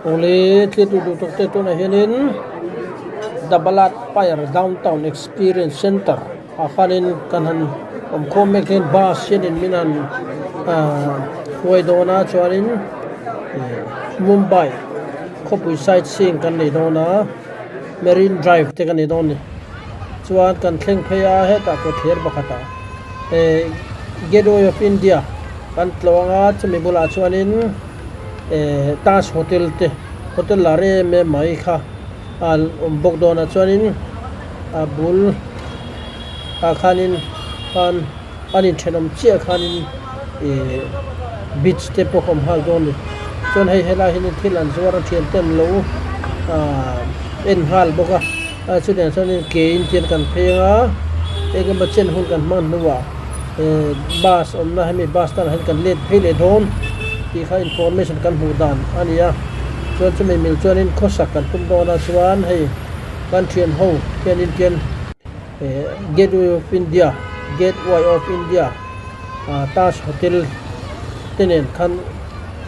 Awle thlir duh duh tawk te tunah hianin The Ballard Pier Downtown Experience Centre ah khanin kan han awm khawm mek hian bus hianin min han ahh hruai dawn a chuanin ih Mumbai khawpui sightseeing kan nei dawn a Marine Drive te kan nei dawn a ni chuan kan thleng phei a hetah kawtthler pakhatah eh Gateway of India kan tlawh ang a chumi bulah chuanin. Eh Taj hotel te hotel lar em em mai kha a awm bawk dawn a chuanin a bul ah khanin khan an inthenawm chiah khanin ih beach te pawh a awm nghal dawn a ni chuan hei helai hianin thil an zuar a thian te an lo ah en nghal bawk a a chutiang chuanin ke in tian kan phei ang a engemaw chen hun kan hman hnuah eh bus awmna hemi bus stand ah hian kan let phei leh dawn tih kha information kan hmuh dan a ni a chuan chumi mil chuanin khawsak kan tum dawn a chuan hei kan thian ho hianin tian eh gateway of India gateway of India ah Taj hotel te nen khan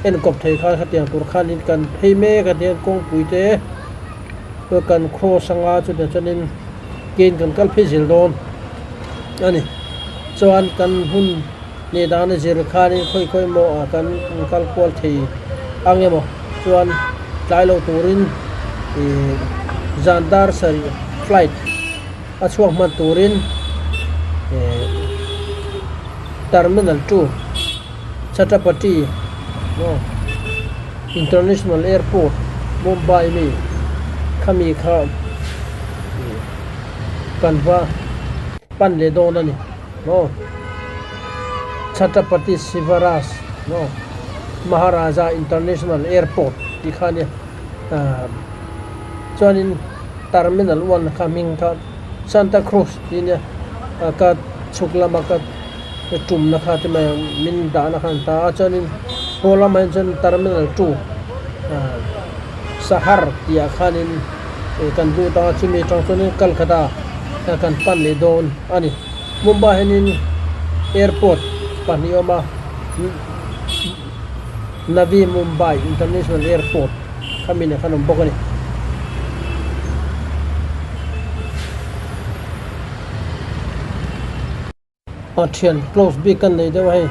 enkawp thei khan khatiang tur khanin kan phei mek a tiang kawngpui te kan cross anga chutiang chuanin kein kan kal phei zel dawn a ni chuan kan hun leh dan a zir khanin khawi khawi emaw ah kan kal kual thei ang emaw chuan tlai lo turin ih zan dar sarih flight a chhuak hman turin ih terminal 2 Chhatrapati International Airport Mumbai mi khami kha ih kan va pan leh dawn a ni. Maw? Chhatrapati Shivaraj maw? Maharaja International Airport tih kha a nia. Ahh chuanin Terminal 1 kha hming kha Santa Cruz tih a nia. Ah ka chhuk lama ka tumna kha ti mai ang min dahna kha an ta a. Chuanin haw lamah hian chuan Terminal 2 ahh Sahar tih ah khanin kan lut a chumi atang chuanin Kolkata kan pan leh dawn a ni. Mumbai hianin airport pahnih a awm a, Navi Mumbai International Airport khami nen khan a awm bawk a ni. A thian close bik kan nei deuh a hei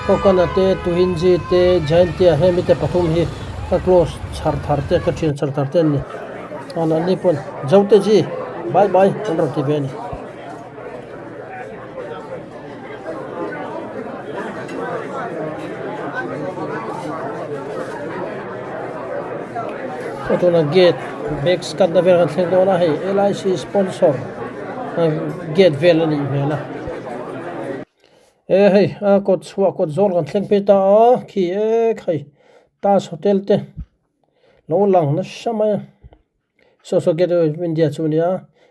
Kokana te Tuhinji te Jaintia hemi te pathum hi ka close chhar thar te ka thian chhar thar te an ni. Anni pawn Zoteji bye bye an rawn ti ve a ni. Tuna gate bags cut na vel kan thleng dawn a hei L I C sponsor gate vel a nih hmel a e hei a kawt chhuah kawt zawl kan thleng phei ta a khi ek hei Taj hotel te lo lang nasa mai a. Saw saw Gateway of India chu a nia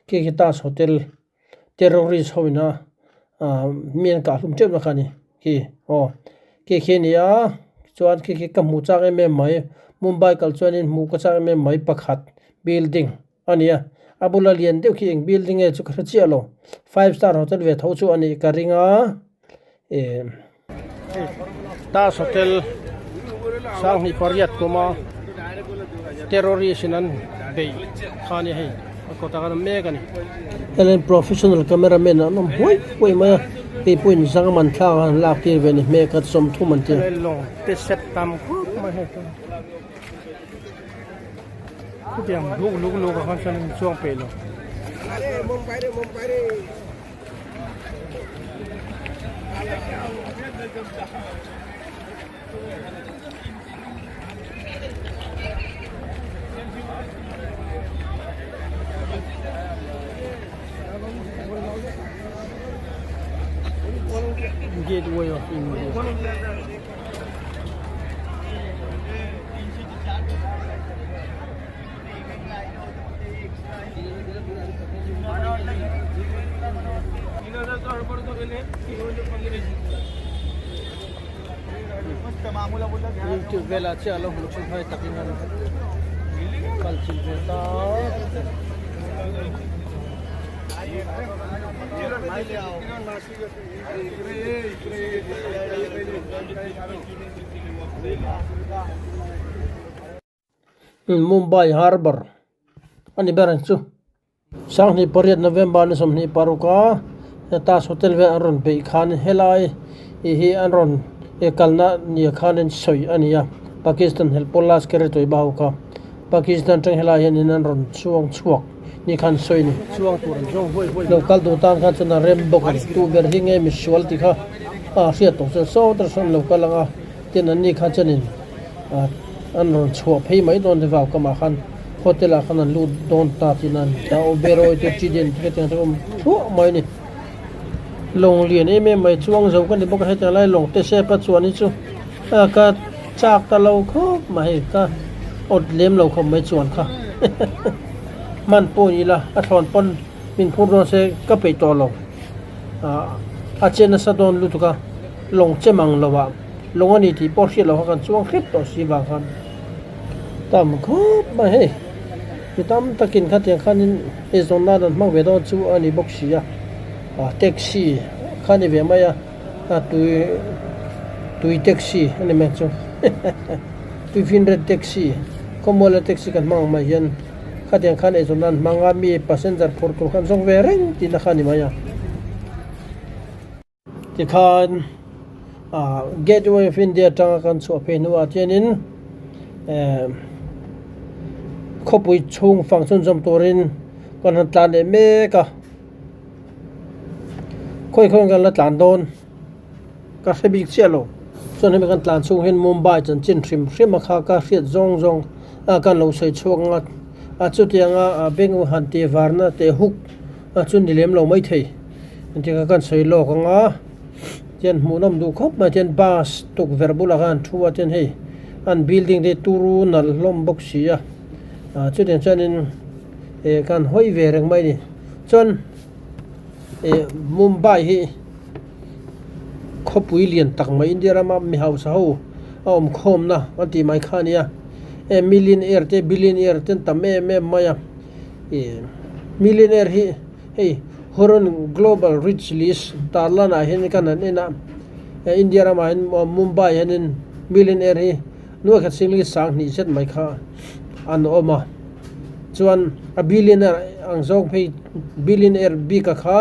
khi khi Taj hotel terrorist ho ina ah mi an kah hlum teuh na kha a ni khi aw khi khi a ni a chuan khi khi ka hmuh chak em em mai Mumbai kal chuanin hmuh ka chak em em mai pakhat building a ni a a bula lian deuh khi eng building nge chu ka hre chiah lo five star hotel ve tho chu a nih ka ring a eh Taj hotel sanghnih pariat kuma terrorist in an beih kha a ni hei a kawtah khan a mek a ni. Helen professional cameraman an awm huai huai mai a hei pawhin zang a man thlak a han lak tir ve a ni hmel khat 30 an ti a. Lawng te set tam khawp mai hei chu khutiang luk luk luk ah khan chuan in chuang peih lo. Gateway of India. YouTube velah chiah a lo hmuh thin hai takin an kal chilh ve ta. Mumbai Harbour a ni ber ang chu. 28 November ni 26 a Taj Hotel vel an rawn beih khan helai ih hi an rawn kalna nia khanin sawi a ni a, Pakistan helpawl Lashkar-e-Toiba ho kha Pakistan atang helai hianin an rawn chuang chhuak ni khan sawi a ni. Lo kal duh tan khan chuan a rem bawk a ni. Tu ber hi nge misual tih kha a hriat tawh chuan sawt a sawn lo kal ang a, tin an ni kha chuanin an rawn chhuah phei mai dawn te vau kamah khan hotel ah khan an lut dawn ta tih na a ni. Ta Oberoi te Trident te khatiang te awm thluah mai a ni. Lawng lian em em mai chuang zo ka ni bawk a hetiang lai lawng te sep a chuan hi chu ka chak ta lo khawp mai hei ka awt lem lo khawp mai chuan kha hman pawh ni ila a thlawn pawn min phur dawn se ka peih tawh lo a che nasa dawn lutuk a lawng che mang lo ah lawng a ni tih pawh hriat loh kha kan chuang hrep tawh si vang khan tam khawp mai hei mi tam takin khatiang khanin eizawn nan an hmang ve dawn chu a ni bawk si a taxi kha a ni ve mai a. A tui tui taxi a ni mai chu tui finriat taxi khawmuala taxi kan hmang ang mai hian khatiang khan eizawn nan hmang a mi passenger phur tur khan zawng ve reng tihna kha a ni mai a tikhan ah gateway of India atanga kan chhuah phei hnuah chuanin eh khawpui chhung fang chhunzawm turin kan han tlan leh mek a. Khawi khawiin kan la tlan dawn ka hre bik chiah lo chuan hemi kan tlan chhung hian Mumbai chanchin hrim hrim a kha ka hriat zawng zawng a kan lo sawi chhuak ang a a chutianga bank han tih varna teh huk a chu ni lem lo maithei engtik a kan sawi lawk ang a tian hmuhnawm duh khawp mai tian bus tukverh bulah khan an thu a tian hei an building te turu nalh hlawm bawk si a ah chutiang chuanin eh kan hawi ve reng mai a ni. Chuan eh Mumbai hi khawpui lian tak mai India rama mi hausa ho a awm khawmna an tih mai kha a nia eh millionaire te billionaire te an tam em em mai a ih millionaire hi hei Hurun global rich list tarlan ah hian kan han en a eh India ramah hian Mumbai hianin millionaire hi nuaikhat singli 2000 zet mai kha an awm a. Chuan a billionaire ang zawng phei billionaire bik a kha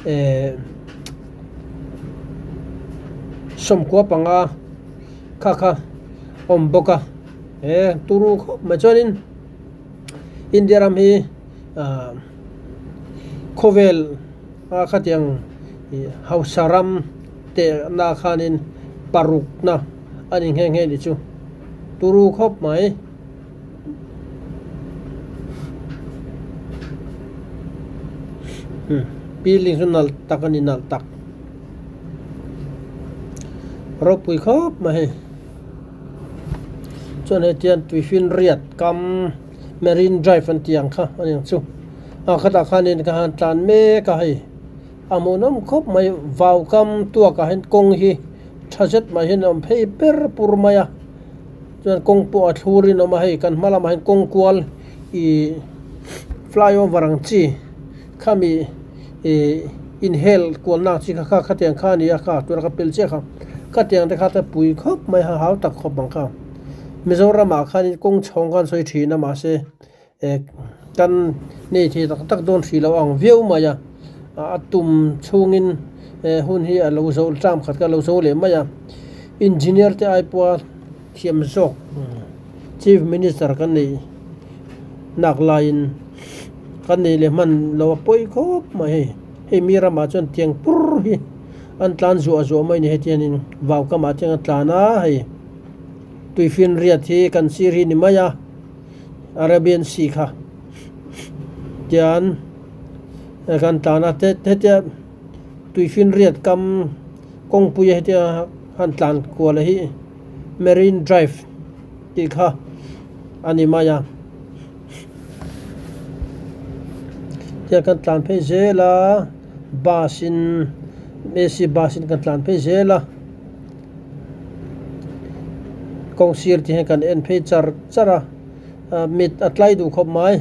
eh sawmkua panga kha kha awm bawk a he turu khawp mai chuanin India ram hi ah khawvel a khatiang ih hausa ram teh na khanin paruk na a ni nghe nghe ni chu turu khawp mai. Building chu nalh tak a ni nalh tak ropui khawp mai hei chuan hei tian tuifinriat kam marine drive an tih ang kha a ni ang chu a khatah khanin ka han tlan mek a hei a hmuhnawm khawp mai vau kam tuak ah hian kawng hi tha zet mai hian a awm phei ber pur mai a. Chuan kawng pawh a thlur in a awm a hei kan hma lamah hian kawng kual ih flyover ang chi khami ih inhel kualna ang chi kha kha khatiang kha a ni a kha tuna ka pel chiah kha khatiang te kha te pui khawp mai a hau tak khawp ang kha Mizoramah khanin kawng chhawng khan sawi thin a mahse eh kan nei thei tak tak dawn hrih loh ang viau mai a a tum chhungin eh hun hi a lo zo term khat kha a lo zo leh mai a engineer te ai pawha thiam zawk chief minister kan neih nak laiin kan neih leh hman lo a pawi khawp mai hei hei mi ramah chuan tiang pur hi an tlan zuah zuah mai a ni heti hianin vau kamah te hian an tlan a hei tuifinriat hi kan sir hi ni mai a. Arabian Sea kha tian kan tlan a hetia tuifinriat kam kawngpui a hetia han tlan kual a hi Marine Drive tih kha a ni mai a tiang kan tlan phei zel a bus in A_C bus in kan tlan phei zel a. Kawng sir te hian kan en phei char char a ah mit a tlai duh khawp mai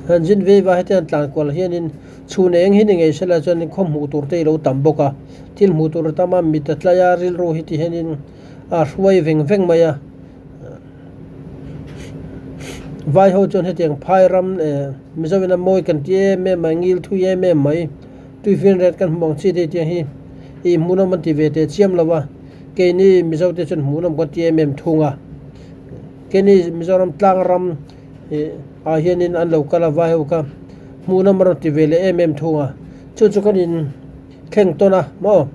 han zin vei va hetiang tlan kual hianin chhun eng hi ni ngei sela chuanin khaw hmuh tur te ilo tam bawk a thil hmuh tur a tam a mit a tlai a rilru hi ti hianin a hruai veng veng mai a. Vai ho chuan hetiang phai ram eh Mizo in a mawi kan ti em em mai ngil thui em em mai tuifinriat kan hmu ang chi te tiang hi ih hmuhnawm an ti ve teh chiam lo a keini Mizo te chuan hmuhnawm kan ti em em thung a keini Mizoram tlang ram ih ah hianin an lo kal a vai ho kha hmuhnawm a rawn ti ve leh em em thung a chu chu kan in thleng tawn a maw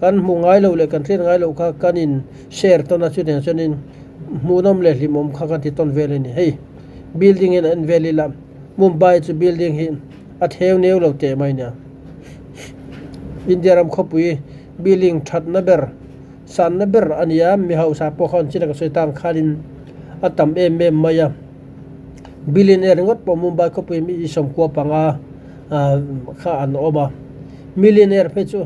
kan hmu ngai lo leh kan hriat ngai loh kha kan in share tawn a chutiang chuanin hmuhnawm leh hlimawm kha kan ti tawn vel a ni hei building hian a en vel ila Mumbai chu building hi a theu neu lo teh mai nia India ram khawpui building thatna ber sanna ber a ni a mi hausa pawh khan chin a ka sawi tan khanin a tam em em mai a billionaire ringawt pawh Mumbai khawpui mi 95 ah kha an awm a millionaire phei chu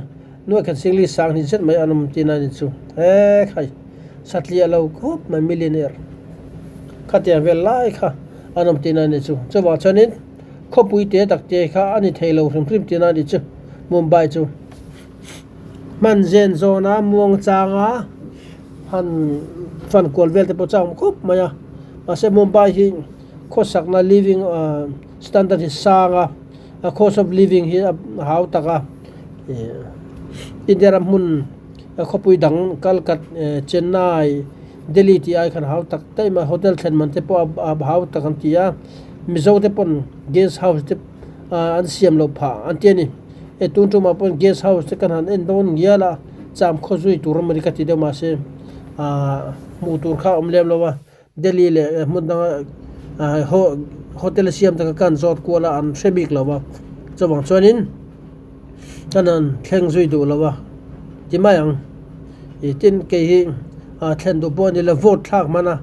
nuai khat singli sang hnih zet mai an awm tihna a ni chu he khai satliah lo khawp mai millionaire khatiang vel lai kha an awm tihna a ni chu chuvang chuanin khawpui te tak te kha a ni thei lo hrim hrim tihna a ni chu Mumbai chu. Hman zen zawna muang changa han fan kual vel te pawh chak awm khawp mai a mahse Mumbai hi khawsakna living ah standard hi sang a a cost of living hi a hau tak a ih India ram hmun khawpui dang Calcut eh Chennai Delhi tih ai khan hau tak daih mai hotel thlen man te pawh a hau tak an ti a Mizo te pawn guest house te ah an siam loh phah an ti a ni. Hei tun tumah pawh guest house te kan han en dawn ngial a cham khaw zui tur a mawni ka ti deuh mahse ahh hmuh tur kha a awm lem lo a Delhi leh hmun danga ahh hotel a siam te kha ka han zawt kual a an hre bik lo a chuvang chuanin kan han thleng zui duh lo a ti mai ang ih tin kei hi ah thlen duh pawh a ni lo vote thlak hman a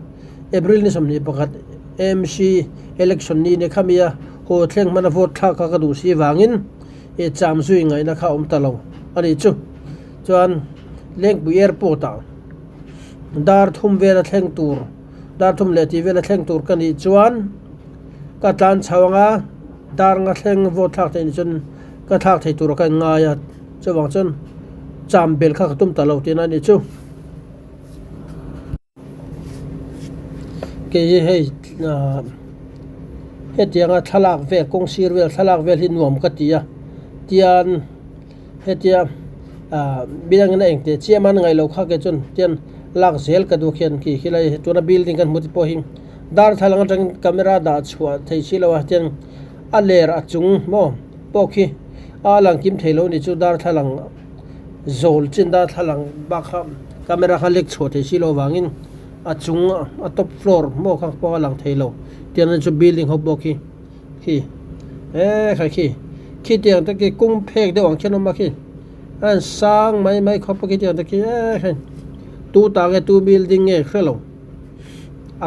April ni 21 M_C election ni ni khami a. Haw thleng hmana vote thlak kha ka duh si vangin i cham zui ngaihna kha a awm ta lo a nih chu. Chuan Lengpui Airport ah dar thum vela thleng tur, dar thum leh tih vela thleng tur ka nih chuan ka tlan chho ang a, dar nga thleng vote thlak theih nih chuan ka thlak thei tur ka inngai a, chuvang chuan cham bel kha ka tum ta lo tihna a nih chu. Kei hi hei ahh hetianga thlalak vel kawng sir vel thlalak vel hi nuam ka ti a tian hetia ahh biangin a engteh chiam a an ngaih loh kha ke chuan tian lak zel ka duh khian khi khilai tuna building kan hmu te pawh hi darthlalang atangin camera dah chhuah thei si lo a tian a ler a chung maw pawh khi a lang kim thei lo a nih chu darthlalang. Zawl chin darthlalang bak kha camera kha lek chhuah thei si lo avangin a chung a top floor maw kha pawh a lang thei lo tiang chu building ho pawh khi khi eee khai khi khi tiang te khi kawng phek deuh ang khian a awm a khi a in sang mai mai khawp a khi tiang te khi eee hei tu ta nge tu building nge hre lo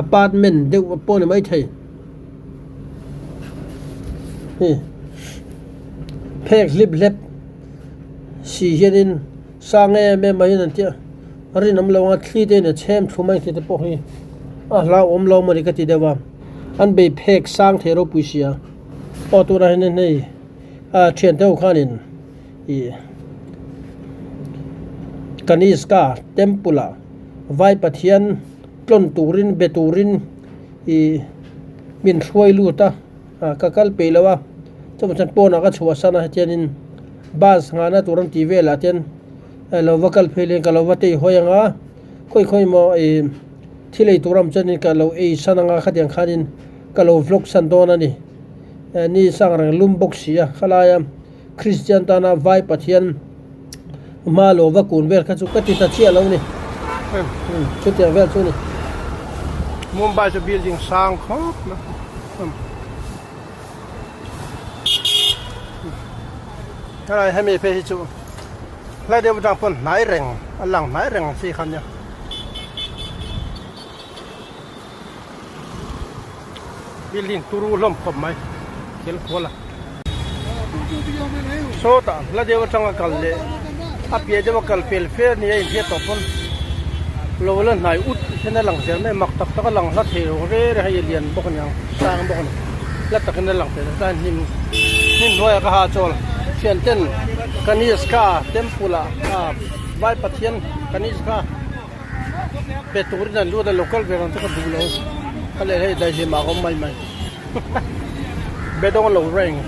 apartment deuh pawh a ni maithei hi phek hlip hlep. Si hianin sang em em mai hian an tia a rinawm lo anga thli te in a chhem thlum a engti te pawh hi a hlauhawm lo mawni ka ti deuh a an bei phek sang thei ropui sia aw tunah hianin hei a thian te ho khanin ih Kaniska temple ah vai pathian tlawn turin be turin ih min hruai lut a. Ah ka kal peih lo a chuvang chuan pawnah ka chhuah san a hetianin bus nghahna tur an tih velah te lo va kal phei leh ka lo va tei hawi ang a khawi khawi maw ih thil ei tur a awm chuanin ka lo ei san ang a khatiang khanin ka lo vlog san dawn a ni ni sang reng lum bawk si a khalaia Christian tana vai Pathian hma lo va kun vel kha chu ka ti ta chiah lo ni chutiang vel chu ni. Mumbai chu building sang khawp mai helai hemi phei hi chu hlai deuh atang pawn hnai reng a lang hnai reng ang chi kha nia. Building turu hlawm khawp mai thil khual a sawtah hla deuh atanga kal leh a piah deuh a kal fel fer nia inhriat tawh pawn lo la hnai ut hian a lang zel mai mak tak tak a lang hla thei lo re re hei a lian bawk a niang sang bawk a ni hla takin a lang thei lo chuan hnim hnim hnuaiah ka hahchawl thian ten Kaniska temple ah vai pathian Kaniska. Pe turin an lut a local ve ang chu ka duh lo. Ka leh hei daihlim ah ka awm mai mai. Bedawng lo reng.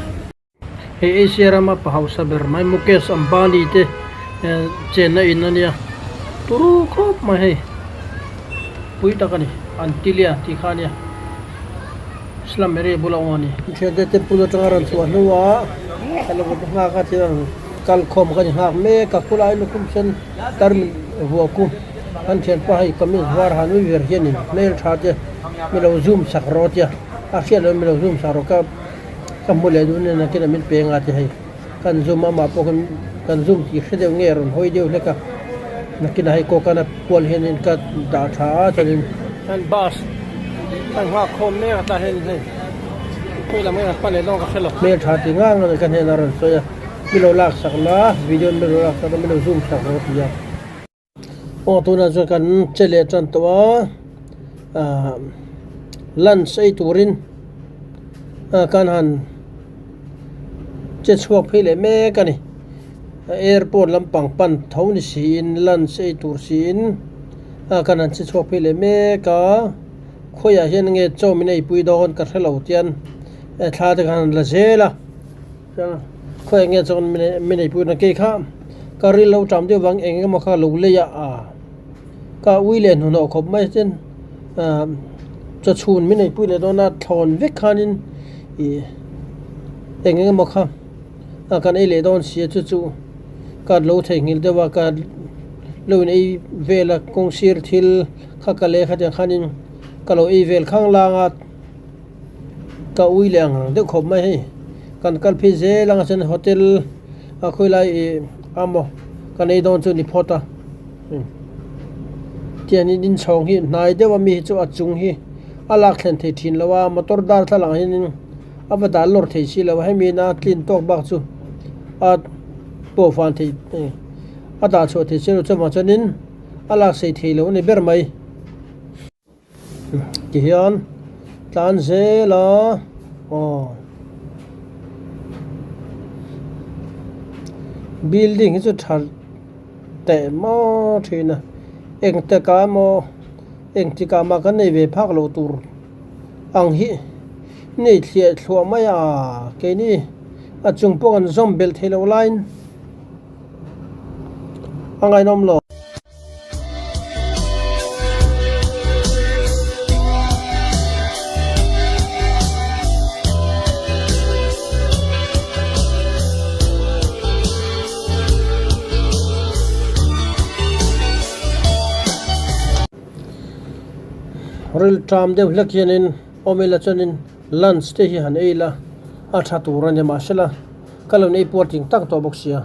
Hei Asia rama pa hausa ber mai Mukesh Ambani te chenna in a nia. Turu khawp mai hei. Pui tak a ni. Antilia tih kha a nia. Slum area bula awm a ni. Thiante temple atanga rawn chhuah hnuah ka lo va nghak a thil ang kal khawm ka ni nghak mek a khulai lukhum sen tarmit vuah khu kan thianpa hei kamis var han ui ver hianin hmeltha te mi lo zoom sak rawh tia a hriat loh mi lo zoom sak rawh ka ka hmu leh duh nen a kina min pe nga ti hei kan zoom amah pawh khan kan zoom tih hre deuh nge a rawn hawi deuh hlek a nakinah hei kawkana kual hianin ka dah tha a chuanin Kan bus kan nghak khawm mek a tah hian hei khawi lam nge kan pan leh dawn ka hre lo. Hmel tha ti ngang a kan hnenah a rawn sawi a mi lo lak sak la video mi lo lak sak la mi lo zoom sak rawh a ti a. Aw tunah chuan kan che leh tan tawh a ah lunch ei turin ah kan han che chhuak phei leh mek a ni airport lampang pan tho ni siin lunch ei tur siin ah kan han che chhuak phei leh mek a khawiah hian nge chaw min eipui dawn ka hrelo tian thla te khan han la zel a. Khawi nge chuan min eipui na kei kha ka ril lo ṭam deuh vang eng emaw kha lo lei a ah ka ui leh hnuhnawh khawp mai chuan ah chawchhun min eipui leh dawn a thlawn vek khanin ih eng emaw kha a kan ei leh dawn si a chu chu ka lo theihnghilh deuh a ka lo in ei vel a kawng sir thil kha ka lei khatiang khanin ka lo ei vel khang lang a. Ka ui leh ang ang deuh khawp mai hei kan kal phei zel anga chuan hotel a khawi lai ih a maw kan ei dawn chu ni phawt a tiangin inchhawng hi hnai deuh a mi hi chu a chung hi a lak thlen thei thin lo a motor darthlalang ah hianin a va dah lawr thei si lo a hemi ina tlin tawk bak chu a pawh fan thei a dah chhuah thei si lo chuvang chuanin a lak sei thei lo a ni ber mai. Tihian tlan zel a aw building hi chu tha teh maw thin a engtik ah emaw engtik ah mah kan nei ve phak loh tur ang hi nei thliah thluah mai a keini a chung pawh kan zawm belh theih loh laiin a ngaihnawm lo. Ril ṭam deuh hlek hianin awm ila chuanin lunch te hi han ei ila a ṭha tur a ni mahsela ka lo nei puar ting tak tawh bawk sia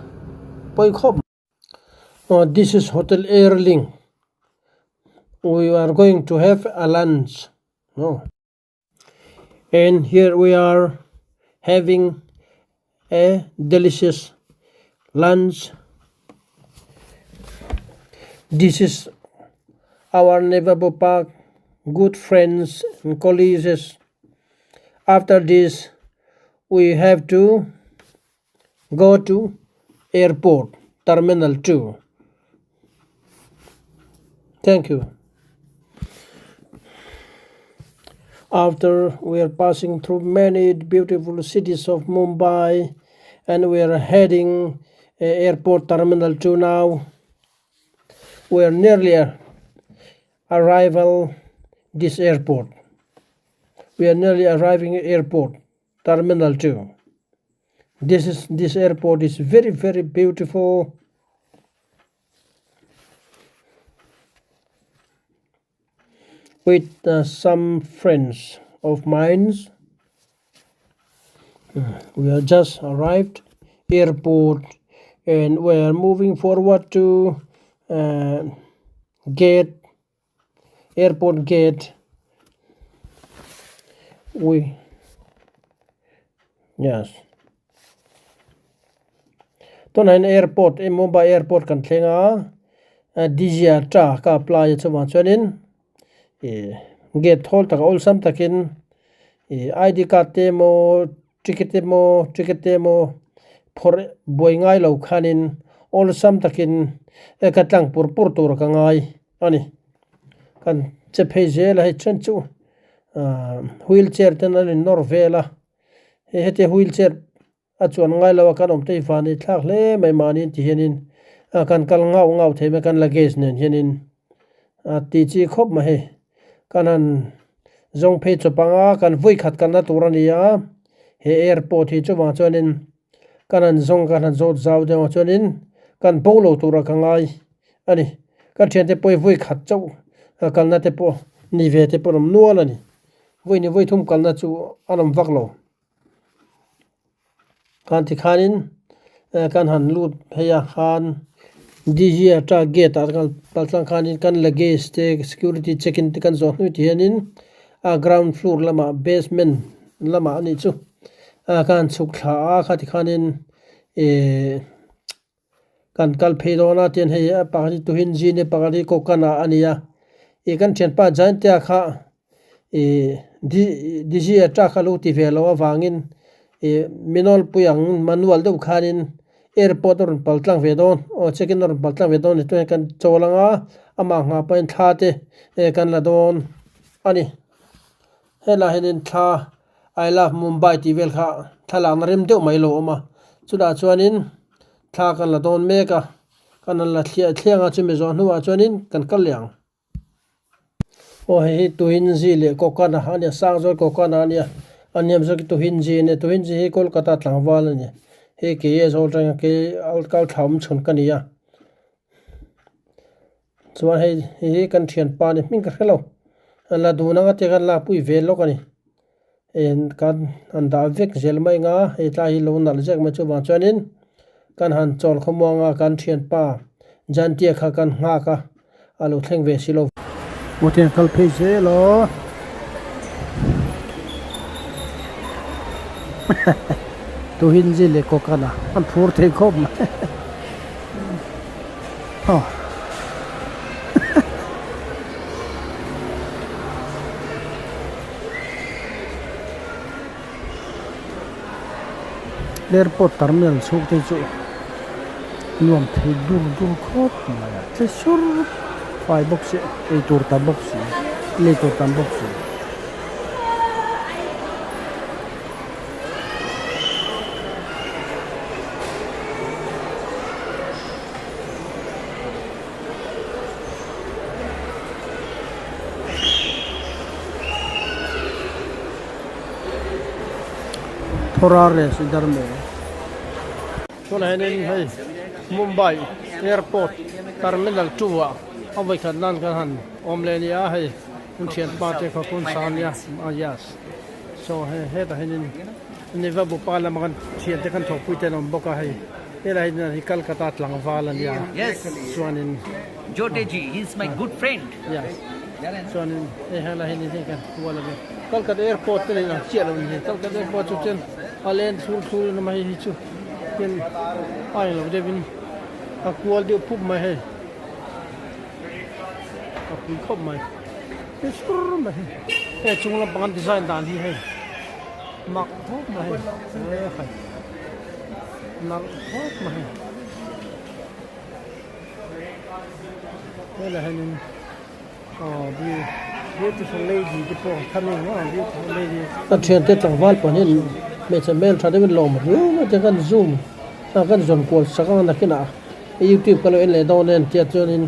pawi khawp. This is hotel airlink we are going to have a lunch no and here we are having a delicious lunch this is our neighbour park good friends and colleagues after this we have to Go to airport terminal 2. Thank you. After we are passing through many beautiful cities of Mumbai and we are heading eh, airport terminal 2 now. We are nearly arrival this airport. We are nearly arriving at airport terminal 2. This is this airport is very very beautiful. With uh, some friends of mine. We are just arrived airport and we are moving forward to uh, gate airport gate we yes tunah hian airport emaw mumbai airport kan thleng a digi ta ka apply a chuvang chuanin ih gate thawl tak awlsam takin ih I_D card te emaw ticket emaw ticket te emaw phawrh buai ngai lo khanin awlsam takin ka tlang pur pur tur ka ngai a ni kan che phei zel a hei then chu. Ahh wheel chair ten an in nawr vel a hei hetia wheel chair a chuan ngai lo a kan awm te hi van ei thlak hle mai mahni ti hianin a kan kal ngauh ngauh thei mai kan luggage nen hianin a tih chi khawp mai hei kan han zawng phei chawp ang a kan vawi khat kalna tur a ni a he airport hi chuvang chuanin kan han zawng kan han zawt zau deuh ang chuanin kan bo lo tura ka ngai a ni kan thiante pawh hi vawi khat chauh a kalna te pawh ni ve te pawh an awm nual a ni vawi ni vawi thum kalna chu an awm vak lo. Khan tikhanin kan han lut phei a khan D_G ata gate ah khan kal tlang khanin kan luggage te security check in te kan zawh hnu ti hianin a ground floor lamah basement lamah a nih chu a khan chhuk thla a kha tikhanin ihh. Kan kal phei dawn a tian hei a pakhat hi Tuhinji nia pakhat hi Kokana a ni a ih kan thianpa Jaintia kha ih Digi ata kha lo ti ve lo avangin ih minawlpui ang manual deuh khanin airport a rawn pal tlang ve dawn aw check in a rawn pal tlang ve dawn ni chuan kan chawl ang a amah nghah pahin thla te kan la dawn a ni. Helaiah hianin thla I love Mumbai tih vel kha thlalakna rem deuh mai lo awm a, chutah chuanin thla kan la dawn mek a, kan han la thliah thliang a chumi zawh hnuah chuanin kan kal leh ang. Aw hei hi Tuhinzi leh Kokana a nia, Sangzawl Kokana a nia, a hniam zawk hi Tuhinzi a nia, Tuhinzi hi Kolkata tlangval a ni, hei kei Aizawl atanga kei kal thla awm chhun ka ni a. Chuan hei hi kan thianpa ni hming ka hre lo la dun anga tia kan lakpui ve lawk a ni hei kan han dah vek zel mai ang a hei tlai hi lo nalh zek mai chuvang chuanin kan han chawl khawmuang a kan thianpa Jantia kha kan nghak a a lo thleng ve si lo. Hmuhtiang kal phei zel aw Tuhinzi leh Kokana an phur thei khawp mai. Aw Airport terminal chhung te chu nuam thei dur dur khawp mai a tle sur fai bawk si eitur tam bawk si lei tur tam bawk si. Thora res idhar me tunah hianin hei Mumbai airport terminal 2 ah a vawikhat nan kan han awm leh a nia hei kan thianpa te kha kun sang ania ah yes. Saw hei hetah hianin Neva Bhopal lama kan thiante kan thawhpui te an awm bawk a hei helai hian hi Calcutta tlangval a nia chuanin Jote ji he is my good friend yes chuanin hei helai hian hei kan kual a nia Calcutta airport te nen ang chiah lo a ni hei Calcutta airport chu chuan a len thur thur in a awm a hei hi chu hian a englo deuhin a kual deuh phup mai hei a pui khawp mai. Ti sur mai hi hei chung lampang an design dan hi hei mak khawp mai hei e khai nalh khawp mai helai hianin aw beautiful lady te pawh kha ni maw beautiful lady Ka thiante tlangval pahnih hmeichhe hmel tha deuhin lawm riau mai te kan zoom a kan zawn kual sak ang nakinah youtube ka lo en leh dawn em tia chuanin.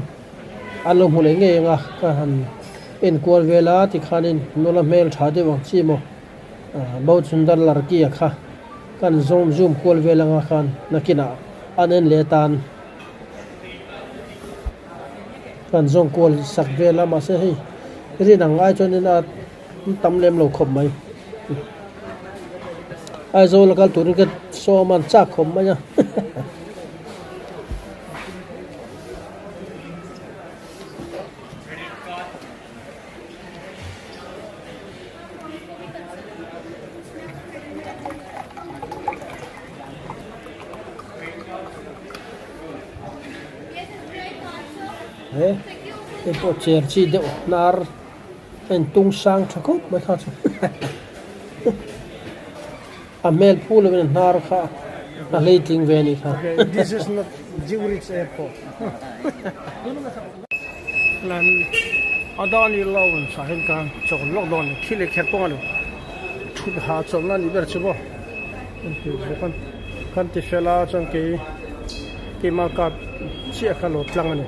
An lo hmu leh ngei ang a, ka han en kual vel a tikhanin nula hmel tha deuh ang chi maw Bo Chundar Larki-a kha kan zawm zoom kual vel anga khan nakinah an en leh atan kan zawng kual sak vel a mahse hei rin ang ai chuanin a tam lem lo khawp mai Aizawl a kal turin ka sawm a an chak khawp mai a. He hei pawh chair chi deuh hnar a in tung sang tha khawp mai kha chu a hmel phu lovin a hnar kha a hleitling ve a nih kha. This is not Zurich airport. Lan Adani lounge ah hian ka chawl lawk dawn a ni thil ei kher pawh a ni thut ha chawlhna a nih ber chu maw kan ti bawk a kan ti fel a chuan kei keimah card chiah kha lo tlang a ni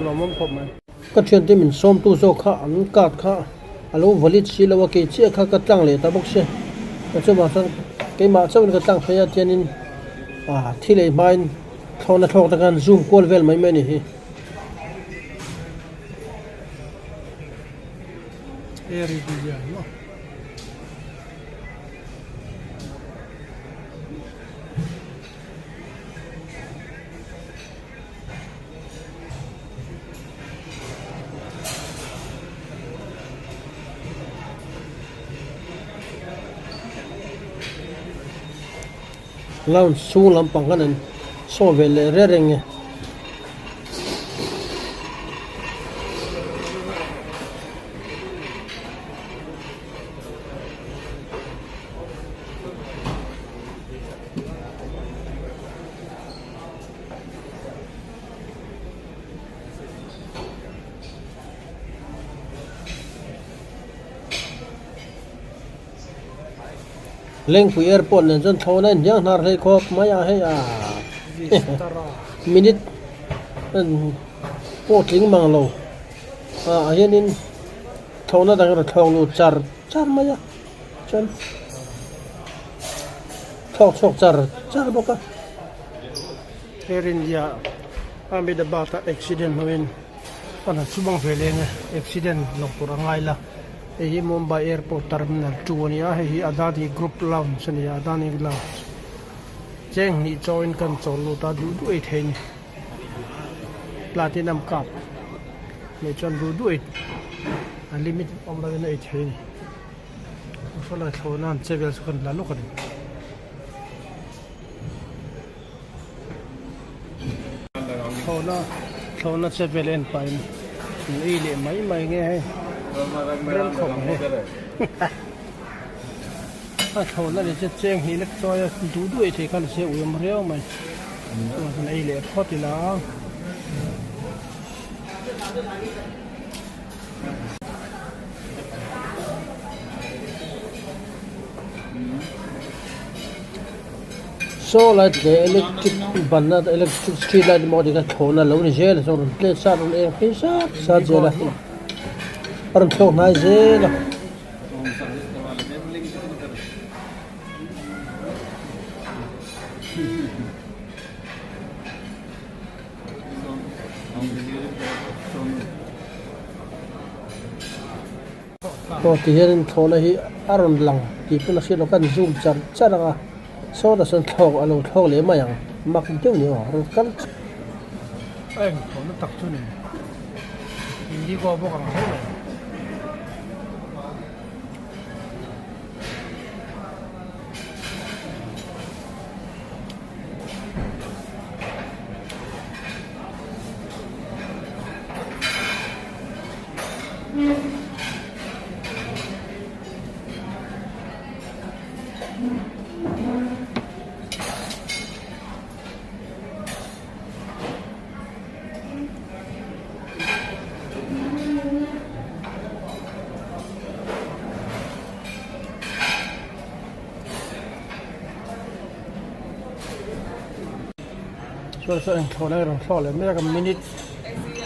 lawmawm khawp mai. Ka thiante min sawmtu zawk kha an card kha a lo valid si lo a kei chiah kha ka tlang leh ta bawk sia chuvang chuan keimah chauhin ka tlang phei a tianin ah thil ei hmain thlawhna thlawk te khan zoom kual vel mai mai a ni hi. Air India maw. Lounge chhung lampang khan an saw ve leh reng reng e. Lengpui airport nen chuan thlawhna in hniang hnar hlei khawp mai a hei a minute pawh tling mang lo ah hianin thlawhna dang erawh thlawk lut char char mai a chuan thlawk chhuak char char bawk a. Air India Ahmedabad a accident hnuin a la chhumang ve leng e accident lo tur a ngai la hei hi Mumbai airport terminal 2 a ni a hei hi Adani group lounge a ni a Adani lounge cheng hnih chawin kan chawl lut a duh duh ei thei a ni platinum card nei chuan duh duh ei a limit awm lovin a ei thei a ni saw lai thlawhna an che vel chu kan la lawk a ni. Thlawhna thlawhna che vel en pahin an ei leh mai mai nge hei rem khawp mai a thlawhna leh chu cheng hnih lek chawi a duh duh ei thei kha ni se ui awm riau mai chuan kan ei leh phawt ila. Saw light leh electric banna electric street light emaw tih kha thlawhna lo ni zel a chuan rawn plate sat rawn eng phei sat sat zel a a rawn thlawk hnai zel a. Aw ti hianin thlawhna hi a rawn lang tih pawn a hriat loh khan zoom char char ang a sawtah sawn thlawk a lo thlawk leh mai ang mak deuh ni aw rawn kal A eng thlawhna tak chu ni indigo bawk ang hle mai. Chuan saw eng thlawhna erawh thlawh leh mek a minute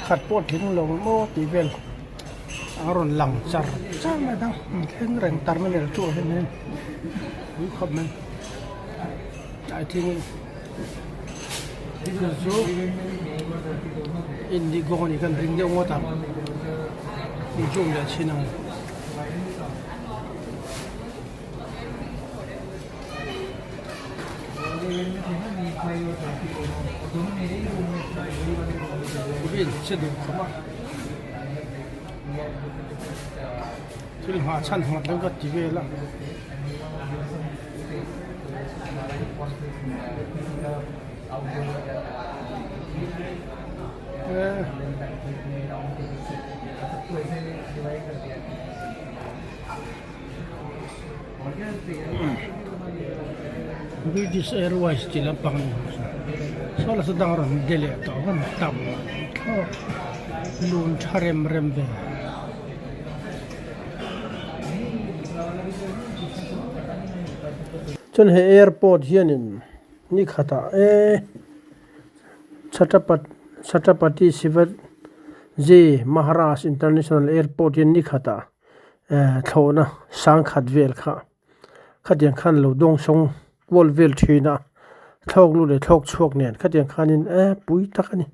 khat pawh tling lo maw tih vel a rawn lang char char mai a an thleng reng terminal chu ah hian pui khawp mai I think chu indigo a nih khan ring deuh ngawt ang zoom leh chhin ang. Che duh khawp a thil nghah chhan nghat lo ka ti vel a. British Airways tih lampang a ni saw la saw dang rawn de leh tawh ang tam thlawk lun tha rem rem ve. Chuan he airport hianin ni khatah e Chhatrapati Shivaji Maharaj International Airport hian ni khatah thlawhna sangkhat vel kha khatiang khan lo dawng sawng kual vel thin a thlawk lu leh thlawk chhuak nen khatiang khanin e pui tak a ni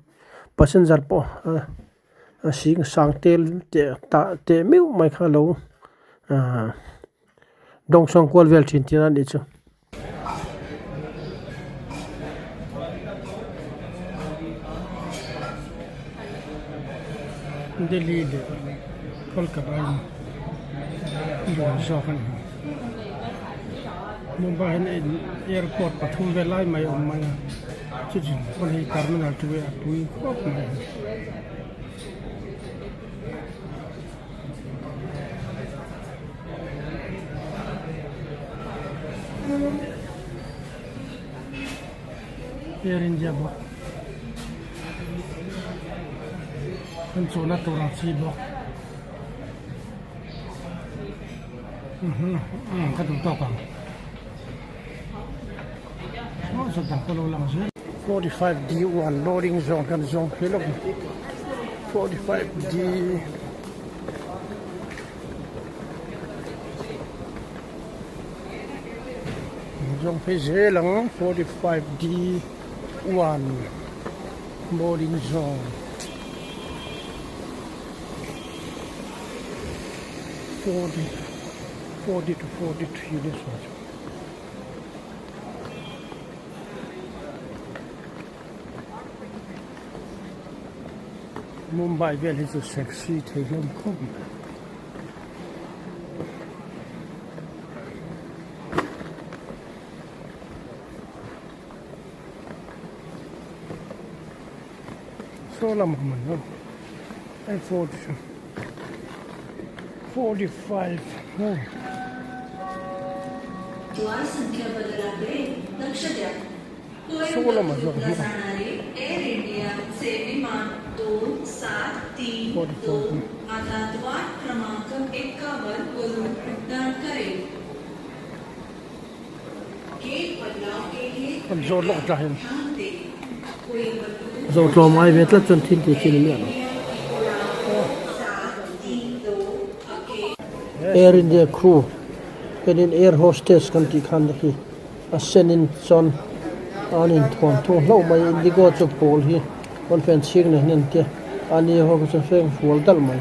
passenger pawh a sing sang tel teh tah teh meuh mai kha lo ahh dawng sawng kual vel thin tihna a nih chu. Delhi leh Kolkata in dawr zawk a ni. Mumbai hian airport pathum vel lai mai a awm mai a, chuti pawn hei terminal chu a pui khawp mai a. Air India bawk an chawhna tur ang chi bawk ka duh tawk ang 45 D1 loading zone kan zawng phei lawk 45 D zawng phei zel ang 45 D1 loading zone 40 40 to 43 ni saw chu. Mumbai vel hi chu sexy thei hlawm khawp mai. Saw lamah man ho hei 40 45 ho. Saw lamah zawk a hmang 44 ho. Kan zawt lawk tah hian Zawh tlawm ngai ve tlat chuan thil tih chi ni miah lo. Air India crew hianin air hostess kan tih khan khi a senin chuan an inthuam thung hlauh mai indigo chu pawl hi pawnfen chhing nen hian an tia a ni ho khi chuan feng fual dalh mai.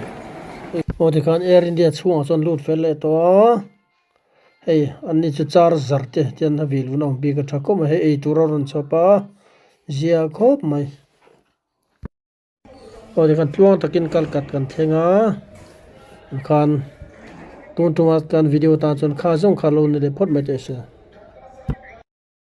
Aw tikhan Air India chhungah chuan lut fel leh tawh a. Hei an ni chu charger te tian a vil vun a awm bik a tha khawp mai hei eitur a rawn chhawp a zia khawp mai. Aw tikhan tluang takin kal kat kan thleng a tikhan tun tuma kan video tan chuan kha zawng kha lo ni leh phawt mai teh se.